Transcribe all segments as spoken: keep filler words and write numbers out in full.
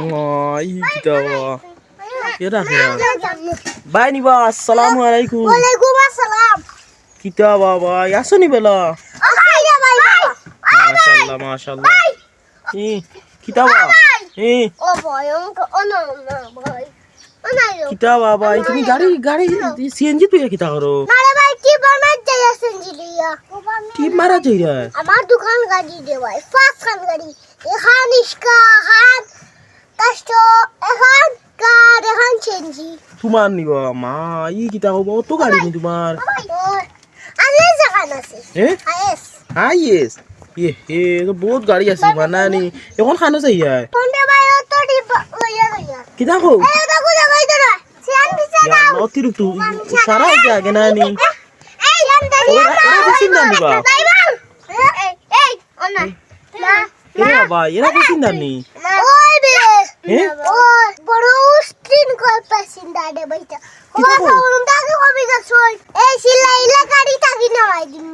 ওই, কিতা বা? এরা কেরা? ভাই নিবা, আসসালামু আলাইকুম। ওয়ালাইকুম আসসালাম। কিতা বা ভাই, আছো নি বেলা? ও ভাই, রে ভাই, ভাই। মাশাআল্লাহ, মাশাআল্লাহ। ভাই। এ, কিতা বা? ভাই। এ। ও ভাই, ও, ও না, না, ভাই। ও না, ও। কিতা বা ভাই, তুমি গাড়ি, গাড়ি, সিএনজি তুই কিতা করো? না রে ভাই, টিপ মারাত যাই সিএনজি লইয়া। টিপ মারাত যাইরা? আমার দুখান গাড়ি রে ভাই, পাঁচখান গাড়ি। এখান ইস্কা, এখান কষ্ট, এখান কার, এখান সিএনজি। তোমার নিবা মা, ই কিতা কও বা, অত গাড়ি নি তোমার? ও, আইএস এখান আছে। এ? আইএস। আইএস? এ হে, তো বহুত গাড়ি আছে, মানা নি। এখন খানো যাইরায়? কোনটা ভাই, অত টিপ লইয়া লইয়া। কিতা কও? এ, দেখো, দেখো, এই ধরো। সিয়ান দিছে ইয়া না। আল্লাহ, অতিরিক্ত সারা হইতে আগে না নি। এই, সিয়ান দিছে ওরা, না। ওরা কি চিন্তা নিবা? এই, এই, ও না। এ বাবা, এরা কি চিন্তা নি? ওই রে। এ? ও, বড় স্ক্রিন কল পে চিন্তা দে বইটা। কিতা কও? এই সিলাই ইলা গাড়ি থাকি না ভাই দিন।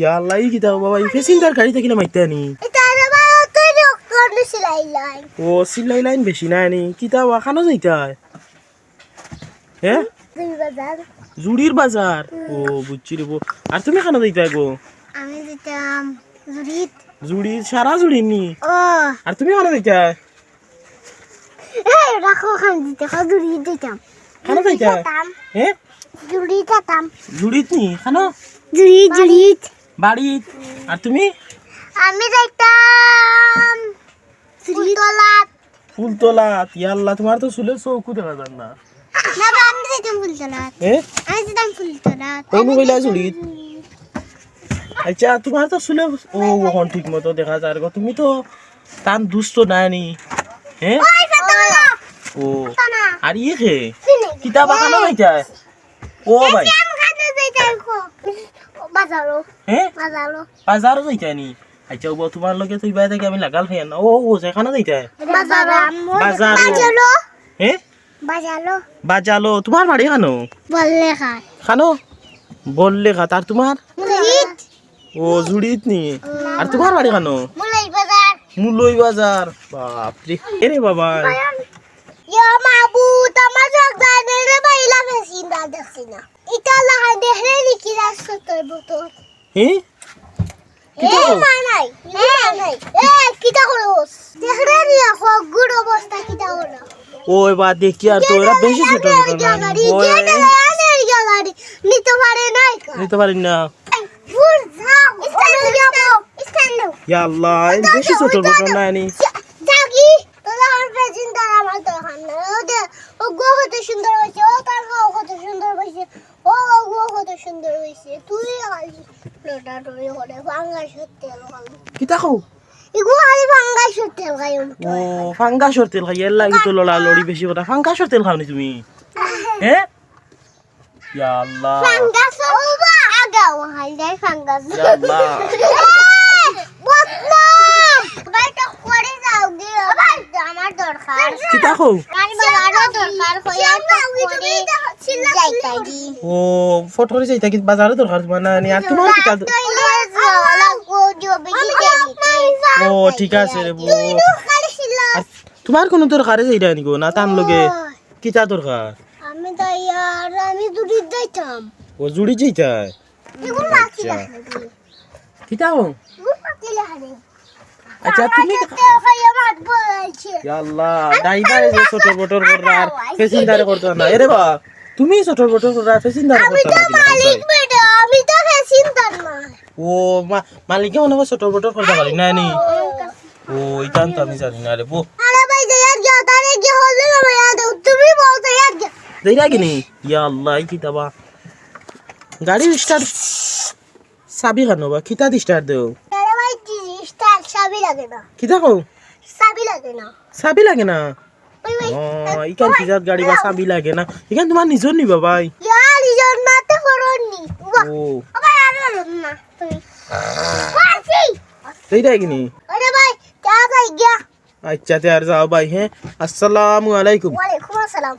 ইয়া আল্লাহ, ই কিতা বাবা, ই প্যাসেঞ্জার গাড়ি থাকি না মাইতা নি? এটা রে ভাই, তুই ডক্টর নি সিলাই লাইন। ও, সিলাই লাইন বেশি না নি? কিতা বা, খানো যাইতায়? হে? জুড়ি বাজার। জুড়ির বাজার? হুম। ও, বুঝছি রে বো। আর তুমি খানো যাইতায় গো? আমি যাইতাম জুড়িত। জুড়িত, সারা জুড়িত নি? ও। আর তুমি খানো যাইতায়? এই, রাখো খান দিতে, খাও জুড়িত যাইতাম। খানো যাইতায়? যাইতাম। হে? জুড়িত যাইতাম। জুড়িত নি? খানো? জুড়িত, জুড়িত। বাড়িত। আর তুমি? আমি যাইতাম ফুলতলাত। ফুলতলাত? ইয়া আল্লাহ, তোমার তো চুলের চউখও দেখা যার না। না, বা, আমি যাইতাম ফুলতলাত। এ? আমি যাইতাম ফুলতলাত। কোন কইলা চুলিত? আচ্ছা, তোমার তো চুলে, ও, অখন ঠিক মতো দেখা যার গো। তুমি তো তান দুস্ত নায় নি। হে? ওই, ফাতেমা। ও। ফাতেমা। আর ইয়ে খে? চিনি। কিতা বা খানো যাইতায়? ও ভাই। আমি খানো যাইতাম খো। বাজারো। হে? বাজারো। বাজারো যাইতায় নি? আচ্ছা, ও বউ, তোমার লগে তো ইবায় থাকি আমি লাগাল খাইয়ার না। ও, ও, যেখানো যাইতায়? বাজারো। বাজারো। বাজারো। হে? বাজালো। বাজালো। তোমার বাড়ি খানো? বললেঘাট। খানো? বললেঘাট। আর তোমার? জুড়িত। ও, জুড়িত নি? আর তোমার বাড়ি খানো? মুলই বাজার। মুলই বাজার। বাপ রে। এরে বাবা। ইয়া মাবুদ, আমার চোখ যায় না রে ভাই, ইলা মেশিন দা দেখছি না। ইটা লাগাই দেখলে নি কিলা সত্তর বছর। হে? কিতা এ, কও? মা নাই, এ, মা নাই। এ, কিতা করস? দেখরে নি, হগুর অবস্থা কিতা করো? ওই বা দেখি আর তো, এরা বেশি ছোট ছোট না নি? ওই, নিতে পারে নাই কা? নিতে পারি না। ভুল যাও, স্ট্যান্ড যাও, স্ট্যান্ড যাও। ইয়া আল্লাহ, এই বেশি ছোট ছোট না নি? যাগি, তোরা আমার প্রেজেন্ট আর আমার দরকার নাই। ও দে, ও গো কত সুন্দর হয়েছে, ও তার গো কত সুন্দর হয়েছে। ও, ও, ও, কত সুন্দর হইছে। তুই খালি লটাটরি করে ফাঙ্গাসর তেল খাও। কিতা খাও? ইগু খালি ফাঙ্গাসর তেল খাই আমি। ও, ফাঙ্গাসর তেল খাই, এর লাগি তো লড়ালড়ি বেশি কথা। ফাঙ্গাসর তেল খাও নি তুমি? হে? ইয়া আল্লাহ। ফাঙ্গাসর, ও বা, আগাও খাই যায় ফাঙ্গাস। ইয়া আল্লাহ। এ, বদনাম। ভাই, তো করে যাও গি, ভাই, আমার দরকার। কিতা কও? আমার বাবারও দরকার, কই আর তো করে যাইতাগি। ও, ফট করে যাইতাগি, বাজারো দরকার তোমার না নি? আর তোমার কিতা দ-, ও, ঠিক আছে রে বউ। আর তোমার কোনো দরকারে যাইরা নি গো? না, তান লগে কিতা দরকার? আমি তাই আর আমি জুড়ি যাইতাম। ও, জুড়ি যাইতায়? এগুলো আচ্ছা। কিতা কও? আচ্ছা, তুমি তেল খাইয়া মাত বলাইছে। ইয়া আল্লাহ, ড্রাইভারে যে সটর বটর কররা আর প্যাসেঞ্জারে করতা না। এরে বা, তুমি সটর বটর কররা আর প্যাসেঞ্জারে করতা না। আমি তো মালিক বেটা, আমি তো প্যাসেঞ্জার না। ও, মা-, মালিকে মনে হয় সটর বটর করতা পারি না নি? ও, ইখান তো আমি জানি না রে বো। আরে ভাই, যাই আর গিয়া, তারে গিয়া হলে না ভাই, আর তুমি বলতে আর গিয়া। যাইরা গি নি? ইয়া আল্লাহ, ই কিতা বা? গাড়ি স্টার্ট চাবি খানো বা? কিতা দি স্টার্ট দেও? আরে ভাই, কি স্টার্ট চাবি লাগে না। কিতা কও? চাবি লাগে না। চাবি লাগে না? ওই ভাই, ও, ইখান কি জাত গাড়ি বা চাবি লাগে না? ইখান তোমার নিজর নি বা ভাই? ইয়া, নিজর না তে করনি। ও। ও ভাই, আর না তুমি। পারছি। এইটাই কি নি? আরে ভাই, চা খাই গিয়া। আচ্ছা, তে আর যাও ভাই, হ্যাঁ? আসসালামু আলাইকুম। ওয়ালাইকুম আসসালাম।